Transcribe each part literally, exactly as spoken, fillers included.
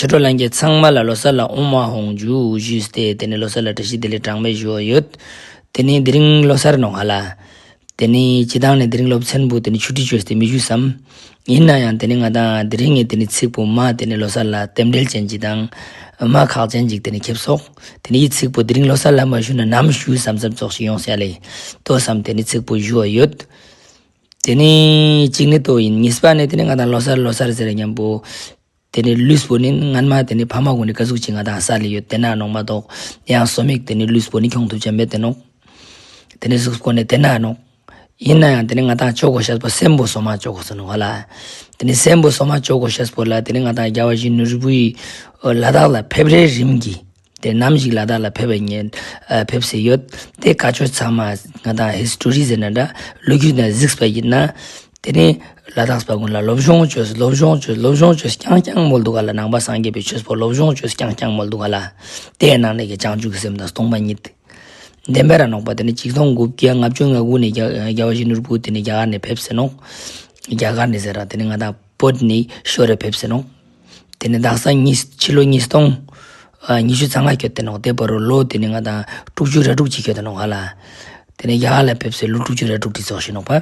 ཆོས་གྲོགས་ལྷན་རྒྱས་ཚང་མ་ལ་ལོ་གསར་ལ་དབུ་མ་འོང་བྱུང་ཞུས་ཏེ་དེ་ནས་ལོ་གསར་ལ་བཀྲ་ཤིས་བདེ་ལེགས་གྲངས་མེད་ཞུ་བ་ཡོད། དེ་ནས་དེ་རིང་ལོ་གསར་ནོག་ཧ་ལ། དེ་ནས་སྤྱིར་བཏང་ནས་དེ་རིང་སློབ་ཚན་པོ་དེ་ནས་ཆུ་ཊི་བཅོས་ཏེ་མི་ཞུས་སམ། ཡིན་ན་ཡང་དེ་ནས་ང་དང་དེ་རིང་ངས་དེ་ནས་ཚིག་པོ་མ་དེ་ནས་ལོ་གསར་ལ་རྟེན་འབྲེལ་ཅན་ཅིག་དང་། མ་ཁག་ཅན་ཅིག་དེ་ནས་ཁེབས་སོག། དེ་ནས་འི་ཚིག་པོ་དེ་རིང་ལོ་གསར་ལ་མ་ཞུས་ན་ནམ་ཞུ་བསམ་བསམ་ཙོགས་ཤིག་ཡོང་ས་ལེ། ཏོ་བསམ་དེ་ནས་ཚིག་པོ་ཞུ་བ་ཡོད། དེ་ནས་གཅིག་ནི་ཏོ་ཡིན། གཉིས་པ་ནི་དེ་ནས་ང་དང་ལོ་གསར་ལོ་གསར་ཟེར་མཉམ་པོ། དེ་ནས་ལུས་པོ་ནི་སྔན་མ་དེ་ནས་ཕ་མ་གུན་ནི་ཀ་ཟུག་ཅིག་ང་དང་ས་ལེ་ཡོད་དེ་ན་ནོག་མ་གཏོགས་ཡང་སོ་མིག་དེ་ནས་ལུས་པོ་ནི་ཁྱོང་ཐུབ་ཅེས་མེད་དེ་ནོག། དེ་ནས་གཟུགས་པོ་ནི་དེ་ན་ནོག། ཡིན་ན་ཡང་དེ་ནས་ང་དང་ཅོ་གོ་ཤེས་པོ་སེམས་པོ་སོ་མ་ཅོ་གོས་ནོག་ཧ་ལ། དེ་ནས་སེམས་པོ་སོ་མ་ཅོ་གོ་ཤེས་པོ་ལ་དེ་ནས་ང་དང་རྒྱལ་བ་ཡིད་བཞིན་ནོར་བུའི་ལ་དྭགས་ལ་ཕེབས་རེ་རིམ་གྱིས། དེ་ནམ་ཞིག་ལ་དྭགས་ལ་ཕེབས་པ་ཉིན་ཨ་ཕེབས་སེ་ཡོད། དེ་བཀའ་ཆོས་ཚང་མ་ང་དང་ཧིས་ཊོ་རི་ཟེར་ན་འདྲ་ལོ་རྒྱུས་ནས་གཟིགས་པ་ཡིན་ན། དེ་ནས་ལ་དྭགས་པ་གུན་ལ་སློབ་སྦྱོང་བཅོས་སློབ་སྦྱོང་བཅོས་སློབ་སྦྱོང་བཅོས་རྐྱང་རྐྱང་མོལ་འདུག་ག་ལ། ནང་པ་སངས་རྒྱས་པའི་ཆོས་པོ་སློབ་སྦྱོང་བཅོས་རྐྱང་རྐྱང་མོལ་འདུག་ག་ལ། དེའི་ནང་ནས་ཀྱི་བྱང་ཆུབ་ཀྱི་སེམས་དང་སྟོང་པ་ཉིད། བདེན་པ་རང་ནོག་པ། དེ་ནས་ཆིག་སྟོང་དགུ་བརྒྱ་ལྔ་བཅུ་ང་དགུ་ནས་རྒྱལ་རྒྱལ་བ་ཡིད་བཞིན་ནོར་བུ་དེ་ནས་རྒྱ་གར་ནས་ཕེབས་སེ་ནོག། རྒྱ་གར་ནས་ཟེར་ར་དེ་ནས་ང་དང་བོད་ནས་ཤོར་རེ་ཕེབས་སེ་ནོག། དེ་ནས་དག་ས་ཉིས་ཕྱི་ལོ་ཉིས་སྟོང་ཨ་ཉི་ཤུ་རྩ་ལྔ་སྐྱོད་དེ་ནོག། དེ་བར་རུ་ལོ་དེ་ནས་ང་དང་དྲུག་ཅུ་རེ་དྲུག་ཅིག་སྐྱོད་དེ་ནོག་ཧ་ལ། དེ་ནས་རྒྱ་གར་ལ་ཕེབས་སེ་ལོ་དྲུག་ཅུ་རེ་དྲུག་ཅིག་ཙོགས་ཤིག་ནོག་པ།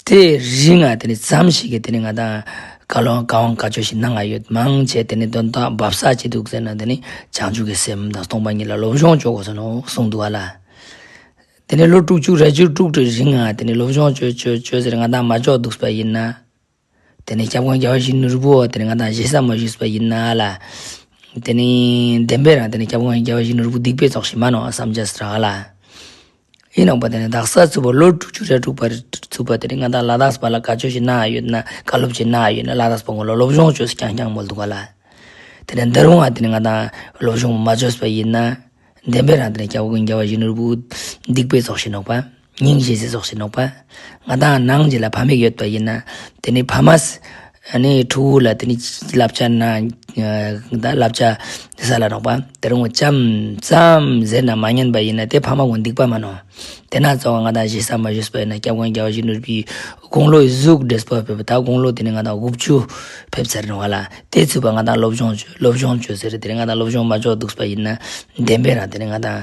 དེ་རིང་ང་དེ་ནས་ཙམ་ཞིག་གི་དེ་ནས་ང་དང་བཀའ་སློབ་བཀའ་དབང་བཀའ་ཆོས་ཤིག་གནང་ང་ཡོད། མང་ཆེ་དེ་ནས་དོན་དག་འབབ་ས་ཅི་འདུག་ཟེར་ན་དེ་ནས་བྱང་ཆུབ་ཀྱི་སེམས་དང་སྟོང་པ་ཉིད་ལ་སློབ་སྦྱོང་བཅོ་གོས་ནོག་གསུངས་འདུག་ཧ་ལ། དེ་ནས་ལོ་དྲུག་ཅུ་རེ་དྲུག་དེ་རིང་ང་དེ་ནས་སློབ་སྦྱོང་བཅོས་བཅོས་བཅོས་ཟེར་ང་དང་མ་བཅོ་འདུག་པ་ཡིན་ན། དེ་ནས་སྐྱབས་མགོན་རྒྱལ་བ་ཡིད་བཞིན་ནོར་བུ་དེ་ནས་ང་དང་ཞེ་ས་མ་ཞུས་པ་ཡིན་ན་ལ། དེ་ནས་བདེན་པའི་རང་དེ་ནས་སྐྱབས་མགོན་རྒྱལ་བ་ཡིད་བཞིན་ནོར་བུ་སྡིག་པའི་ཙོགས་ཤིག་མ་ནོག་བསམ་རྒྱ་སི་རག་ལ། ཡིན་ནོག་པ། དེ་ནས་དག་ས་ཚུག་པ་ལོ་དྲུག་ཅུ་རེ་དྲུག་པ་ཚུག་པ་དེ་ནས་ང་དང་ལ་དྭགས་པ་ལ་བཀའ་ཆོས་ཤིག་གནང་ཡོད་ན་བཀའ་སློབ་ཅིག་གནང་ཡོད་ན་ལ་དྭགས་པ་གུན་ལ་སློབ་སྦྱོང་བཅོས་རྐྱང་རྐྱང་མོལ་འདུག་ག་ལ། དེ་ནས་འདི་རུང་ང་དེ་ནས་ང་དང་སློབ་སྦྱོང་མ་བཅོས་པ་ཡིན་ན། བདེན་པའི་རང་དེ་ནས་སྐྱབས་མགོན་རྒྱལ་བ་ཡིད་བཞིན་ནོར་བུ་སྡིག་པའི་ཙོགས་ཤིག་ནོག་པ། སྙིང་རྗེ་ཟེར་ཙོགས་ཤིག་ནོག་པ། ང་དང་ནང་ཞིག་ལ་ཕ་མེས་ཡོད་པ་ཡིན་ན། དེ་ནས་ཕ་མས་ཨ་ནི་ཕྲུ་གུ་ལ་དེ་ནས་བསླབ་བྱ་ན་ད་བསླབ་བྱ་ས་ལ་ནོག་པ། དེ་རུང་ཙམ་ཙམ་ཟེར་ན་མ་ཉན་པ་ཡིན་ན་དེ་ཕ་མ་གུན་སྡིག་པ་མ་ནོག། དེ་ན་ཙོགས་ང་དང་ཞེ་ས་མ་ཞུས་པ་ཡིན་ན་སྐྱབས་མགོན་རྒྱལ་བ་ཡིད་བཞིན་ནོར་བུའི་དགུང་ལོ་ཟུག་འདྲེས་པ་ཕེབས་པ་ད་དགུང་ལོ་དེ་ནས་ང་དང་དགུ་བཅུ་ཕེབས་ཚར་ནོག་ལ། དེ་ཚུག་པ་ང་དང་སློབ་སྦྱོང་བཅོས་སློབ་སྦྱོང་བཅོས་ཟེར་དེ་ནས་ང་དང་སློབ་སྦྱོང་མ་བཅོ་འདུག་པ་ཡིན་ན། བདེན་པའི་རང་དེ་ནས་ང་དང་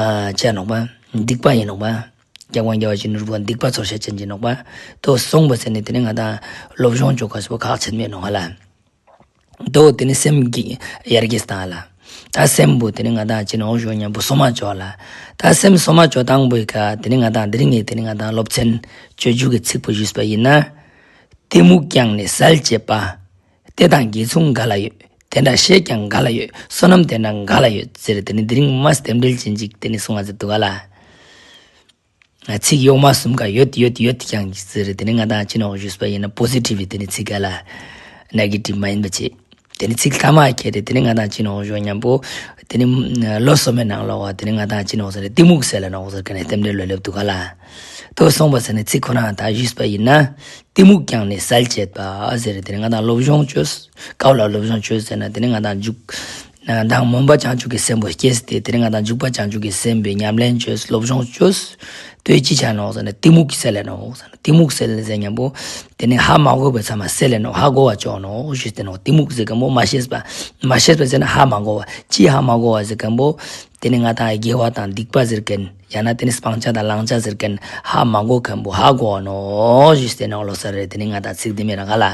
ཨ་ཅི་ནོག་པ། སྡིག་པ་ཡིན་ནོག་པ། སྐྱབས་མགོན་རྒྱལ་བ་ཡིད་བཞིན་ནོར་བུ་སྡིག་པ་ཚོར་ཤེས་ཅན་ཅིག་ནོག་པ། ཏོ་སོང་པ་ཟེར་ནས་དེ་ནས་ང་དང་སློབ་སྦྱོང་བཅོ་གོས་པོ་ཁག་ཆེན་མེད་ནོག་ཧ་ལ། ཏོ་དེ་ནས་སེམས་ཀྱི་ཡར་རྒྱས་བཏང་ལ། ད་སེམས་པོ་དེ་ནས་ང་དང་ཅི་ནོག་ཞུ་མཉམ་པོ་སོ་མ་བཅོ་ལ། ད་སེམས་སོ་མ་བཅོ་བཏང་པོའི་ཀ་དེ་ནས་ང་དང་དེ་རིང་ངས་དེ་ནས་ང་དང་སློབ་ཚན་བཅོ་རྒྱུ་གི་ཚིག་པོ་ཞུས་པ་ཡིན་ན། གཏི་མུག་ཀྱང་ནི་སེལ་བྱེད་པ། དེ་དང་གྱི་མཚུངས་ག་ལ་ཡོད། དེ་འདྲ་ཤེས་ཀྱང་ག་ལ་ཡོད། བསོད་ནམས་དེ་འདྲ་ག་ལ་ཡོད་ཟེར་དེ་ནས་དེ་རིང་མ་རྟེན་འབྲེལ་ཅན་ཅིག་དེ་ནས་གསུང་ང་ཟེར་འདུག་ག་ལ། ཚིག་གཡོག་མ་གསུམ་ཀ་ཡོད་ཡོད་ཡོད་ཀྱང་ཟེར་དེ་ནས་ང་དང་ཅི་ནོག་ཞུས་པ་ཡིན་ན་པོ་སི་ཊིབ་དེ་ནས་ཚིག་ག་ལ། ནེ་གེ་ཊིབ་མ་ཡིན་པ་ཅིག། དེ་ནས་ཚིག་ཐ་མ་ཁྱེར་ཏེ་དེ་ནས་ང་དང་ཅི་ནོག་ཞུ་མཉམ་པོ། དེ་ནས་ལོ་སོ་མའི་ནང་ལོགས་དེ་ནས་ང་དང་ཅི་ནོག་ཟེར་གཏི་མུག་སེལ་ལ་ནོག་ཟེར་ག་ནས་རྟེན་འབྲེལ་ལོ་ལེབ་འདུག་ག་ལ། ཏོ་སོང་པ་ཟེར་ནས་ཚིག་ཁོ་ན་ད་ཞུས་པ་ཡིན་ན། གཏི་མུག་ཀྱང་ནི་སེལ་བྱེད་པ་ཟེར་དེ་ནས་ང་དང་སློབ་སྦྱོང་བཅོས། ཀ་བོ་ལ་སློབ་སྦྱོང་བཅོས་ཟེར་ན་དེ་ནས་ང་དང་འཇུག་དང་སྨོན་པ་བྱང་ཆུབ་ཀྱི་སེམས་པོ་སྐྱེས་ཏེ་དེ་ནས་ང་དང་འཇུག་པ་བྱང་ཆུབ་ཀྱི་སེམས་པའི་ཉམས་ལེན་བཅོས་སློབ་སྦྱོང་བཅོས། ཏོ་ཅི་ཆ་ནོག་ཟེར་ན་གཏི་མུག་གི་སེལ་ལ་ནོག་ཟེར་ན་གཏི་མུག་སེལ་ཟེར་མཉམ་པོ། དེ་ནས་ཧ་མ་གོ་བའི་ཚང་མ་སེལ་ལ་ནོག་ཧ་གོ་བ་བཅོ་ནོག་ཞུས་ཏེ་ནོག། གཏི་མུག་ཟེར་མཁན་པོ་མ་ཤེས་པ། མ་ཤེས་པ་ཟེར་ན་ཧ་མ་གོ་བ་ཅི་ཧ་མ་གོ་བ་ཟེར་མཁན་པོ། དེ་ནས་ང་དང་དགེ་བ་དང་སྡིག་པ་ཟེར་མཁན་ཡང་ན་དེ་ནས་སྤང་བྱ་དང་བླང་བྱ་ཟེར་མཁན་ཧ་མ་གོ་མཁན་པོ་ཧ་གོ་བ་ནོག་ཞུས་ཏེ་ནོག་ལོ་སར་རེ་དེ་ནས་ང་དང་ཚིག་དེ་མེད་ར་ག་ལ།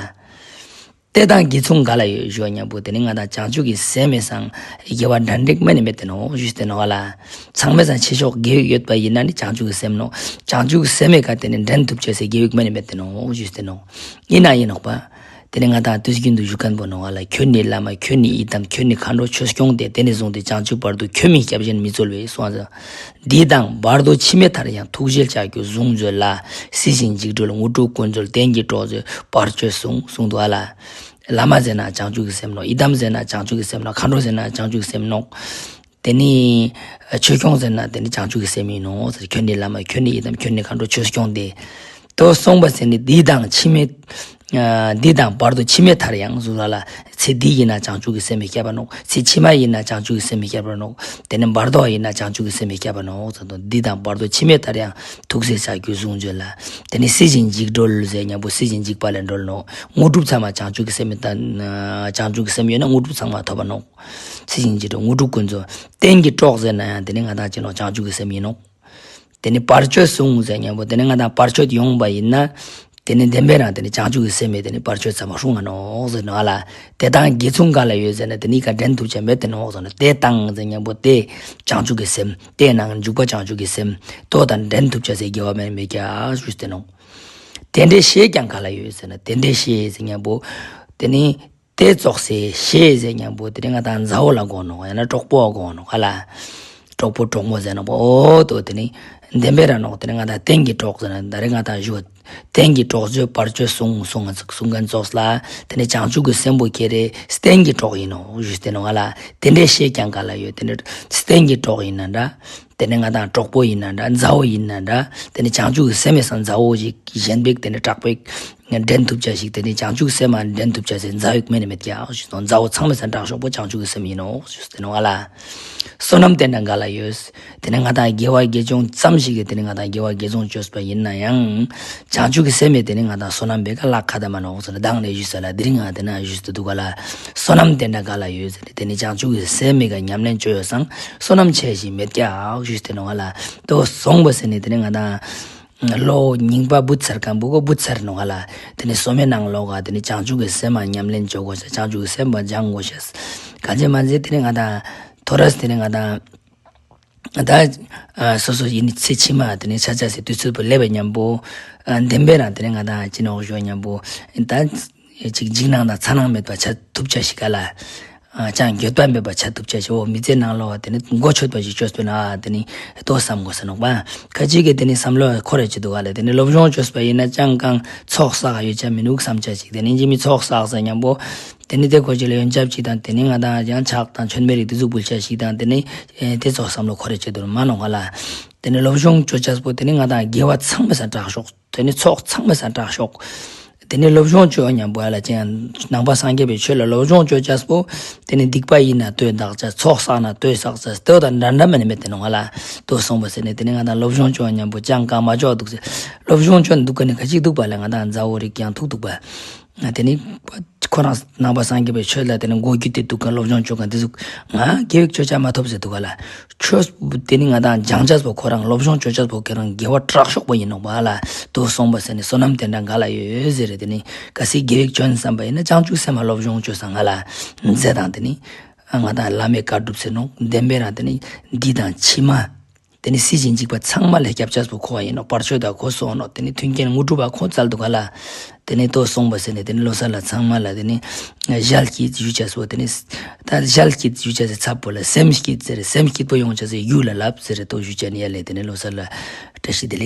དེ་དང་གྱི་མཚུངས་ག་ལ་ཡོད་ཞུ་མཉམ་པོ་དེ་ནི་ང་དང་བྱང་ཆུབ་ཀྱི་སེམས་མེད་སང་དགེ་བ་འདྲ་འགྲིག་མེད་ནི་མེད་དེ་ནོག་ཞུས་ཏེ་ནོག་ལ། ཚང་མའི་སང་ཆེ་ཤོས་དགེ་བ་ཡོད་པ་ཡིན་ན་ནི་བྱང་ཆུབ་ཀྱི་སེམས་ནོག། བྱང་ཆུབ་ཀྱི་སེམས་མེད་ཀ་དེ་ནི་འདྲེན་ཐུབ་ཅེས་སི་དགེ་བ་མེད་ནི་མེད་དེ་ནོག་ཞུས་ཏེ་ནོག། ཡིན་ན་ཡིན་ནོག་པ། དེ་ནི་ང་དང་དུས་རྒྱུན་དུ་ཞུ་མཁན་པོ་ནོག་ལ། ཁྱོད་ནི་བླ་མ་ཁྱོད་ནི་ཡི་དམ་ཁྱོད་ནི་མཁའ་འགྲོ་ཆོས་སྐྱོང་སྟེ། དེ་ནས་བཟུང་སྟེ་བྱང་ཆུབ་བར་དུ་ཁྱོད་མིན་སྐྱབས་གཞན་མི་འཚོལ་བའི་གསུངས་ཟེར། འདི་དང་བར་དོ་ཕྱི་མའི་མཐར་ཡང་ཐུགས་རྗེ་ལྕགས་ཀྱུས་བཟུང་མཛོད་ལ། སྲིད་ཞིའི་འཇིགས་སྒྲོལ་དངོས་གྲུབ་ཀུན་སྩོལ་བསྟན་གྱི་གྲོགས་མཛོད་བར་གཅོད་གསུངས་གསུངས་འདུག་ཨ་ལ། བླ་མ་ཟེར་ན་བྱང་ཆུབ་ཀྱི་སེམས་ནོག། ཡི་དམ་ཟེར་ན་བྱང་ཆུབ་ཀྱི་སེམས་ནོག། མཁའ་འགྲོ་ཟེར་ན་བྱང་ཆུབ་ཀྱི་སེམས་ནོག། དེ་ནི་ཆོས་སྐྱོང་ཟེར་ན་དེ་ནི་བྱང་ཆུབ་ཀྱི་སེམས་ཡིན་ནོག་ཟེར། ཁྱོད་ནི་བླ་མ་ཁྱོད་ནི་ཡི་དམ་ཁྱོད་ནི་མཁའ་འགྲོ་ཆོས་སྐྱོང་སྟེ། དོ་གསུངས་པ་ཟེར་ནི་འདི་དང་ཕྱི་མའི་ ཨ་འདི་དང་བར་དོ་ཕྱི་མའི་མཐར་ཡང་ཟེར་ལ། ཚེ་འདི་ཡིན་ན་བྱང་ཆུབ་ཀྱི་སེམས་མི་སྐྱེ་བ་ནོག། ཚེ་ཕྱི་མ་ཡིན་ན་བྱང་ཆུབ་ཀྱི་སེམས་མི་སྐྱེ་བ་ནོག། དེ་ནི་བར་དོ་ཡིན་ན་བྱང་ཆུབ་ཀྱི་སེམས་མི་སྐྱེ་བ་ནོག་ཟེར་དོ། འདི་དང་བར་དོ་ཕྱི་མའི་མཐར་ཡང་ཐུགས་སྲས་བྱ་རྒྱུ་གསུངས་བརྗོད་ལ། དེ་ནི་སྲིད་ཞིའི་འཇིགས་སྒྲོལ་ཟེར་མཉམ་པོ་སྲིད་ཞིའི་འཇིགས་པ་ལས་སྒྲོལ་ནོག། དངོས་གྲུབ་ཚང་མ་བྱང་ཆུབ་ཀྱི་སེམས་མི་ད་བྱང་ཆུབ་ཀྱི་སེམས་ཡོད་ན་དངོས་གྲུབ་ཚང་མ་ཐོབ་པ་ནོག། སྲིད་ཞིའི་འཇིགས་སྒྲོལ་དངོས་གྲུབ་ཀུན་རྫོབ། རྟེན་གྱི་གྲོགས་ཟེར་ན་ཡང་དེ་ནི་ང་དང་ཅི་ནོག། བྱང་ཆུབ་ཀྱི་སེམས་ཡིན་ནོག། དེ་ནི་བར་ཆད་སྲུང་ཟེར་མཉམ་པོ་དེ་ནི་ང་དང་བར་ཆད་ཡོང་བ་ཡིན་ན། དེ་ནི་བདེན་པའི་རང་དེ་ནི་བྱང་ཆུབ་ཀྱི་སེམས་མེད་དེ་ནི་བར་ཆད་ཚང་མ་སྲུང་ང་ནོག་ཟེར་ནོག་ལ། དེ་དང་དགེ་མཚུངས་ག་ལ་ཡོད་ཟེར་ན་དེ་ནི་ག་འགྲན་ཐུབ་ཅེས་མེད་དེ་ནོག་ཟེར་ན། དེ་དང་ཟེར་མཉམ་པོ་དེ་བྱང་ཆུབ་ཀྱི་སེམས། དེ་ནང་འཇུག་པ་བྱང་ཆུབ་ཀྱི་སེམས། དོ་དང་འགྲན་ཐུབ་ཅེས་ཟེར་དགེ་བ་མེད་མེད་ཀྱག་ཞུས་ཏེ་ནོག། དེ་འདྲའི་བཤེས་ཀྱང་ག་ལ་ཡོད་ཟེར་ན། དེ་འདྲའི་བཤེས་ཟེར་མཉམ་པོ་དེ་ནི། དེ་ཙོགས་སེ་བཤེས་ཟེར་མཉམ་པོ་དེ་ནི་ང་དང་མཛའ་བོ་ལ་གོ་ནོག། ཡང་ན་གྲོགས་པོ་གོ་ནོག་ག་ལ། གྲོགས་པོ་གྲོགས་མོ་ཟེར་ནོག་པོ། འོ་དོ་དེ་ནི་བདེན་པའི་རང་ནོག། དེ་ནི་ང་དང་རྟེན་གྱི་གྲོགས་ཟེར་ན་ད་རེས་ང་དང་ཞུ། རྟེན་གྱི་གྲོགས་བརྗོད་བར་ཆད་སྲུང་སྲུང་སྲུང་མཁན་ཙོགས་ལ། དེ་ནི་བྱང་ཆུབ་ཀྱི་སེམས་པོ་ཁྱེར་རེ་རྟེན་གྱི་གྲོགས་ཡིན་ནོག་ཞུས་ཏེ་ནོག་ག་ལ། དེ་འདྲའི་བཤེས་ཀྱང་ག་ལ་ཡོད། དེ་ནི་རྟེན་གྱི་གྲོགས་ཡིན་ན་འདྲ། དེ་ནི་ང་དང་གྲོགས་པོ་ཡིན་ན་འདྲ། མཛའ་བོ་ཡིན་ན་འདྲ། དེ་ནི་བྱང་ཆུབ་ཀྱི་སེམས་མེད་སང་མཛའ་བོ་ཞིག་གཞན་པའི་དེ་ནི་དྲག་པོའི་འགྲན་ཐུབ་ཅེས་ཤིག། དེ་ནི་བྱང་ཆུབ་སེམས་མ་འགྲན་ཐུབ་ཅེས་ཟེར་མཛའ་བོ་མེད་ནི་མེད་ཀྱག་ཞུས་སོང་། མཛའ་བོ་ཚང་མའི་སང་དྲག་ཤོས་པོ་བྱང་ཆུབ་ཀྱི་སེམས་ཡིན་ནོག་ཞུས་ཏེ་ནོག་ག་ལ། བསོད་ནམས་དེ་འདྲ་ག་ལ་ཡོད། དེ་ནི་ང་དང་དགེ་བ་དགེ་སྦྱོང་ཙམ་ཞིག་གིས་དེ་ནི་ང་དང་དགེ་བ་དགེ་སྦྱོང་བཅོས་པ་ཡིན་ན་ཡང་། བྱང་ཆུབ་ཀྱི་སེམས་མེད་དེ་ནི་ང་དང་བསོད་ནམས་བེ་ག་ལ་ཁ་ད་མ་ནོག་ཟེར་ན་མདང་ནས་ཞུས་ས་ལ་དེ་རིང་ང་དེ་ན་ཞུས་ཏེ་འདུག་ག་ལ། བསོད་ནམས་དེ་འདྲ་ག་ལ་ཡོད་ཟེར་ཏེ་དེ་ནི་བྱང་ཆུབ་ཀྱི་སེམས་མེད་ག་ཉམས་ལེན་བཅོས་ཡོད་སང་བསོད་ནམས་ཆེ་ཞིག་མེད་ཀྱག་ཞུས་ཏེ་ནོག་ག་ལ། དོ་སོང་བ་ཟེར་ནི་དེ་ནི་ང་དང་། བློ་རྙིང་པ་བུད་ཚར་མཁན་པོ་གོ་བུད་ཚར་ནོག་ག་ལ། དེ་ནི་སོ་མའི་ནང་ལོགས་ག་དེ་ནི་བྱང་ཆུབ་ཀྱི་སེམས་མ་ཉམས་ལེན་བཅོ་དགོས་ཤེས། བྱང་ཆུབ་ཀྱི་སེམས་པ་སྦྱང་དགོས་ཤེས། ག་ཅི་མ་ཟེར་དེ་ནི་ང་དང་ཐོ་རས་དེ་ནི་ང་དང་ད་སོ་སོ་ཡིན་ཚེ་ཕྱི་མ་དེ་ནི་ཆ་ཆ་སེ་དུས་ཚོད་པོ་སླེབས་པ་མཉམ་པོ། བདེན་པའི་རང་དེ་ནི་ང་དང་ཅི་ནོག་ཞུ་མཉམ་པོ་ད། ཅིག་འཇིགས་སྣང་དང་མཚར་སྣང་མེད་པ་ཆ་ཐུབ་ཅེས་ཤིག་ག་ལ། ཨ་ཅང་འགྱོད་པ་མེད་པ་ཆ་ཐུབ་ཅེས་ཤིག། འོ་མི་ཚེ་ནང་ལོགས་དེ་ནི་གོ་ཆོད་པ་ཞིག་བཅོས་པས་ན་དེ་ནི་དོ་བསམ་དགོས་ས་ནོག་པ། ཁ་ཅིག་གི་དེ་ནི་བསམ་བློ་འཁོར་རེ་ཅི་འདུག་ག་ལ། དེ་ནི་སློབ་སྦྱོང་བཅོས་པ་ཡིན་ན་ཅང་གང་ཚོགས་བསགས་ཡོད་ཅེས་མི་ནུག་བསམ་ཅེས་ཤིག། དེ་ནི་ཅི་མི་ཚོགས་བསགས་ཟེར་མཉམ་པོ། དེ་ནི་དེ་ཁོ་ཅི་ལ་ཡོན་ཆབ་ཅིག་དང་དེ་ནི་ང་དང་ཡང་ཕྱག་དང་མཆོད་མེ་རིགས་དེ་ཟུག་འབུལ་ཅེས་ཤིག་དང་དེ་ནི་དེ་ཚོགས་བསམ་བློ་འཁོར་རེ་ཅི་འདུག་མ་ནོག་ག་ལ། དེ་ནི་སློབ་སྦྱོང་བཅོ་ཅེས་པོ་དེ་ནི་ང་དང་དགེ་བ་ཚང་མའི་སང་དྲག་ཤོས། དེ་ནི་ཚོགས་ཚང་མའི་སང་དྲག་ཤོས། དེ་ནི་སློབ་སྦྱོང་བཅོ་མཉམ་པོ་ཡ་ལ་ཅན་ནང་པ་སངས་རྒྱས་པའི་ཆོས་ལ་སློབ་སྦྱོང་བཅོ་ཅེས་པོ། དེ་ནི་སྡིག་པ་ཡིན་ན་དོས་འདག་ཅེས། ཚོགས་བསགས་ན་དོས་བསགས་ཅེས། དོ་དང་འདྲ་འདྲ་མེད་ནི་མེད་དེ་ནོག་ག་ལ། དོ་སོང་བ་ཟེར་ནི་དེ་ནི་ང་དང་སློབ་སྦྱོང་བཅོ་མཉམ་པོ་ཅང་གང་མ་བཅོ་འདུག་ཟེར། སློབ་སྦྱོང་བཅོ་འདུག་ག་ནི་ག་ཅིག་འདུག་པ་ལ་ང་དང་མཛའ་བོ་རིགས་ཀྱང་ཐུག་འདུག་པ། དེ་ནི་ཁོ་རང་ནང་པ་སངས་རྒྱས་པའི་ཆོས་ལ་དེ་ནི་མགོ་རྒྱུད་དེ་འདུག་ག་སློབ་སྦྱོང་བཅོ་ག་འདི་ཟུག་ང་དགེ་བའི་ཆོས་ཆ་མ་ཐོབ་ཟེར་འདུག་ག་ལ། ཆོས་དེ་ནི་ང་དང་སྦྱང་ཅེས་པོ་ཁོ་རང་སློབ་སྦྱོང་བཅོ་ཅེས་པོ་ཁོ་རང་དགེ་བ་དྲག་ཤོས་པོ་ཡིན་ནོག་པ་ལ། དོ་སོང་བ་ཟེར་ནི་བསོད་ནམས་དེ་འདྲ་ག་ལ་ཡོད་ཟེར་རེ་དེ་ནི་གལ་སྲིད་དགེ་བའི་ཆོས་བསམ་པ་ཡིན་ན་བྱང་ཆུབ་སེམས་མ་སློབ་སྦྱོང་བཅོས་སང་ང་ལ་མཛད་དང་དེ་ནི་ང་དང་བླ་མའི་བཀའ་སྒྲུབ་ཟེར་ནོག། བདེན་པའི་རང་དེ་ནི་འདི་དང་ཕྱི་མ། དེ་ནི་སྲིད་ཞིའི་འཇིགས་པ་ཚང་མ་ལས་སྐྱབས་ཅེས་པོ་ཁོ་བ་ཡིན་ནོག། བར་ཆད་དང་ཁོ་སོང་ནོག། དེ་ནི་མཐུན་རྐྱེན་དངོས་གྲུབ་པ་ཁོ་བཙལ་འདུག་ག་ལ། དེ་ནི་དོ་སོང་བ་ཟེར་ནི་དེ་ནི་ལོ་གསར་ལ་ཚང་མ་ལ་དེ་ནི་ཞལ་གྱིས་ཞུ་ཅེས་པོ་དེ་ནི་ད་ཞལ་གྱིས་ཞུ་ཅེས་སི་ཚབ་པོ་ལ་སེམས་སྐྱིད་ཟེར་རེ་སེམས་སྐྱིད་པོ་ཡོང་ཅེས་སི་རྒྱུ་ལ་ལབ་ཟེར་རེ་དོ་ཞུ་ཅེས་ནི་ཡ་ལེ། དེ་ནི་ལོ་གསར་ལ་བཀྲ་ཤིས་བདེ་ལེགས།